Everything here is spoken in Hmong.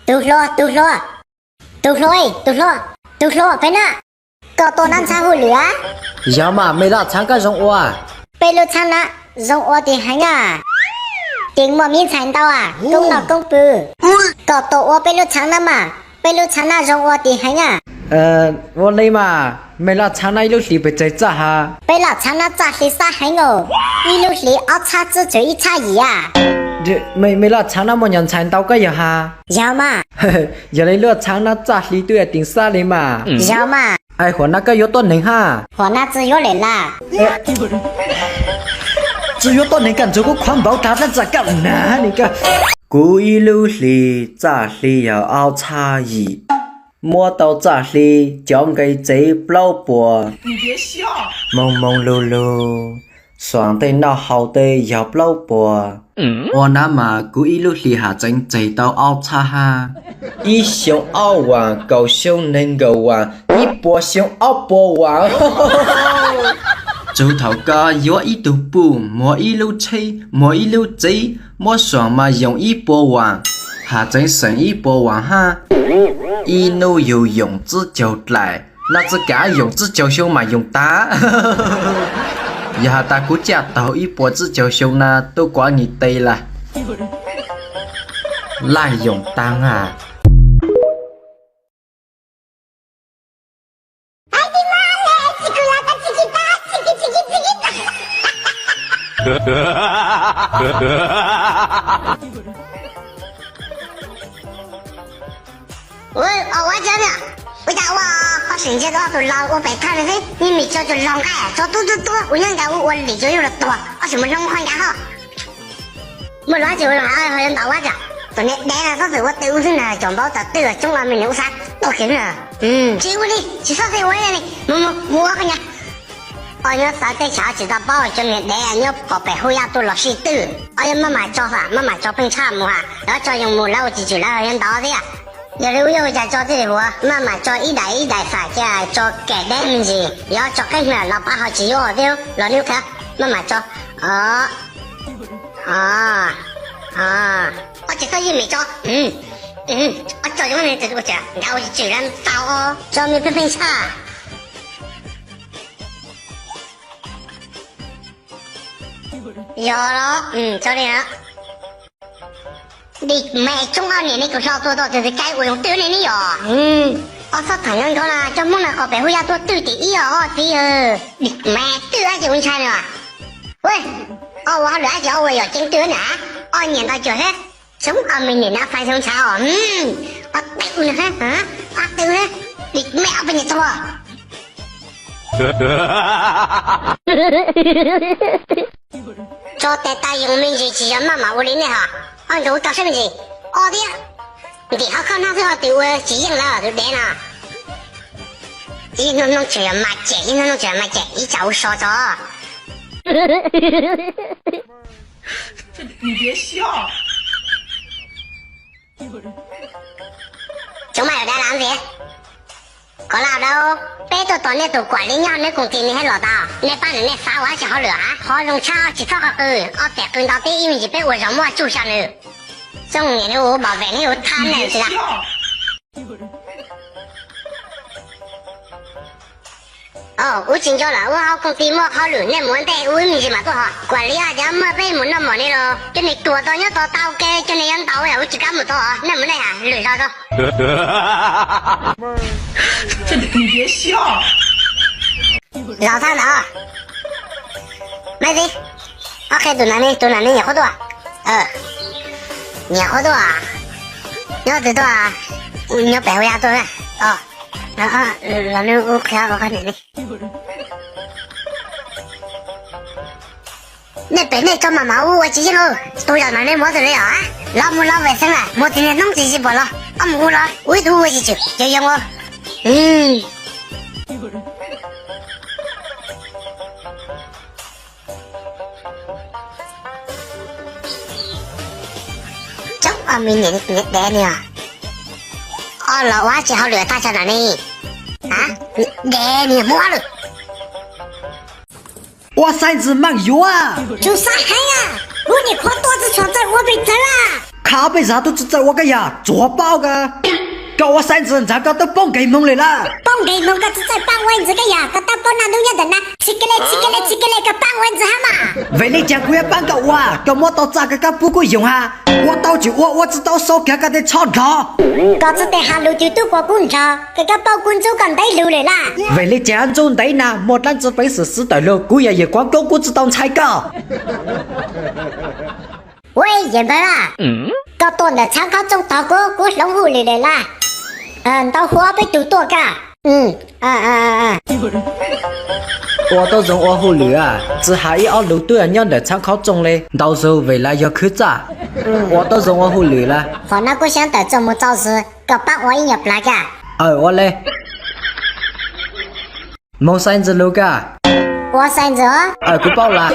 Tus hluas, tus hluas, tus hluas, tus hluas, tus hluas peb na, koj tuaj nab ntxhab hauj lwm a? Yog mas, Mej Laj Txhaav koj zoo ua? Peb lub txhab nab zoo ua tiv heev a, ces muaj me ntxhais ntau a, koob noj koob pw. Koj tuaj ua peb lub txhab nab mas, peb lub txhab nab zoo ua tiv heev a. Ua li mas, Mej Laj Txhaav nab ib lub hlis pes tsawg txaj ha? Peb Laj Txhaav nab txaj hli xab heev os, ib lub hlis ob txhab tswb tsawg ib txhab yim a. Mej Laj Txhaav nab muaj nyuag ntxhais ntau koj yog ha? Yog mas. Yog li lub txhab nab txaj hli twb yog teev xab li mas. Yog mas. Huam nab koj yuav tuab neeg hab? Huam nab tsi yuav lem las. Tsi yuav tuab neeg koj ntsuag kuv qhuav npaum tag tab txaj koj nag ni koj. Kuv ib lub hlis txaj hli yog ob txhab yim, muab tau txaj hli cov nqe txev plaub puas, moog moog lug lug, xuam tej noj haus tej yog plaub puas. Ua nab mas kuv ib lub hlis has tseev tseg tau ob txhab hab. Ib xyoo ob vas, kaum xyoo nees nkaum vas, ib puas xyoo ob puas vas. Txug thaum koj yuav ib tug puj, muag ib lub tsheb, muag ib lub tsev, muab xuam mas yoom ib puas vas, has tseev xeem ib puas vas hab. Ib nub yug yoom tsib caug dlaim, noj tsi kav yoom tsib caug xyoo mas yoom tag. Yog has tas kuv caj taug ib puas tsib caug xyoo na tub kuav ni tes lawm. Laj yoom tag a. Ua cas ua, ua cas ua, koj sim ntsia tus laus ua pem thaj li xwb, yeej meem tso tus laus nqaij tso tub tub tub, ua nyob nkaus ua ua lim tsuas yug los tuag, koj sim mus hloov qhov nkaus hos. Muaj lub tsi ua los ho yuav ntau ua cas, tus niag dev no txhob txwm ua tw ua xwb na, cov npaub tas twj coob los me nws ua xav tuag kiag na. Tsis ua li, tsis txhob txwm ua li, mus mus mus ua koj nyab. Koj nyob xav teb chaws tsis tau paub, cov niag dev nyob pom pem hu yaj tuaj los sib twj. Koj yuav maj mam tso fam, maj mam tso pheej tshaj mus ha, lawv tso yoo mus lawv ua tsis tswm lawv yuav ntov thiab. Yog li ua yuav ua cas tso thiaj li huav, maj mam tso ib daim ib daim fam cia tso kem deb me ntsis, yog tso qeeb hna los pab ho tsis yuav thiab los nws qhia, maj mam tso. Koj tsis txhob yeej meem tso. Koj tso zoo li ua cas nrad ua tsis tswm lawv tau, tso me pheej pheej tshaj. Yog los, tso li na. Dim me tsob, ob niam ne kuv hlo tuaj tau tus twg kaib ua zoo twj ne ne yog. Ob txhob tham nyob nrov na, cov Hmoob na qhov pem hu yaj tuaj twj tim ib os txiv. Dim me twj dab tsi ua ntshai na. Ua, ob ua hauj lwm dab tsi ob ua yog ceeb twj na. Ob nyiam ntau cuag thiab. Xyoob ob me niam na fais xyoob ntshav os. Ob tw na, ob tw na. Dim me ob peb niam txog. Tso tes tau yoov me ntsis tsis yog maj mam ua li nej hos. Ob nkaus ua tau saib me ntsis. Ob thiab. Ntim hauv khauj nag xwb ho twb ua tsis yeej lawm tus dev no. Ib hnub hnub tseem yog mas cem, ib hnub hnub tseem yog mas cem, ib tsam ua so tso. Cov mas yuav dab lam ntxiv. Koj lam dab, peb tuaj tos nej tus kuam li nyob neb koom ti nws thiaj los tau. Nej pab nws nej xav ua dab tsi hauj lwm hab? Qhov zoo tshaj tsis txhob qw qw, ob pem qw ntau tib ib me ntsis peb ua zog muab tsuj xya nws. Txooj niam nws ua pom vem nws ua thab nws tsis tau. Ub, tsis nco lawm, ub, hauv koom ti muaj hauj lwm, nej mus ua ntej, ub, ib me ntsis mam tuaj hos. Kuam li hais tias muaj peb mus noj mov ne los cov niag tuam tau nyob tod tau ke, cov niag yuav ntaus yam ub tsis kam mus tod, nej mus nej hais lwm zaus tso. Zaum thaj ntawd, maiv txiv, ob qhe tus nam ne, tus nam ne nyiam qhuav tuaj, nyiam qhuav tuaj, nyob twg tuaj, nyob pem hauv yaj tuaj, los nws ua qhia ua qhov niam ne. Nej pem nej tso mam mam ua ua tsis yeej lauj, tus yam no nej muab tus li os, los mus los vem xeeb lawm, mus tsis niag hnub tsis tsis pom los, koj mus ua los ua ib tug ua tsis tswm ces yoo ua. Coob, ob me niam dev ni os. Ob los ua tsis hauj lwm tag tso na ne. Dev niag muab lwm. Ua xaiv ntxwv meej yuav. Tsuas xav heev a, lub niag qhuav tuaj txog txawj ua pes tsawg a. Ob peb zaug twb tsis txawj ua koj yog tsuav paub koj. Koj ua xaiv ntxwv ntxawv koj twb paub nkees moog li lawm. Paub nkees moog koj tsis txawj paub ua ntxwv koj yog koj tau paub noj hnub nyob ntawm na tsis ke le tsis ke le tsis ke le koj paub ua ntxwv hab mas. Vim li cas kuv yuav paub koj ua, koj muab tau txaj koj kab pub kuj yoog hab. Ua tau tsis ua, ua tsis tau sau kag koj tej tsho nrog. Koj txhua tes has lus twb tuaj kuas kub nrog, koj kab paub kuv ntxub koj ntev lug li lawm. Vim li cas ntxub ntev na, muaj dlaab tsi peev xwm xwv tawm lug, kuv yog yawm kuav koob kuv tsis tau ntshai koj. Ua yawm npawg, koj tuaj ntawm txhab khaub tsooj tog kuv, kuv hloov hauj lwm li lawm. Ntau hua peb tug tuaj koj. Ua tau zoo ua hauj lwm a, tsis has ib ob lus twb nyob ntawm txhab khaub tsooj li, ntau zug vim lawv yog khwb txaj. Ua tau zoo ua hauj lwm lawm. Qhov no kuv xyaav tawm txuas mus txog xwb, koj paab ua ib nyuag plaag koj. Aw, ua le. Moog xaiv ntxwv lug koj. Ua xaiv ntxwv os. Aw, kuv paub lawm.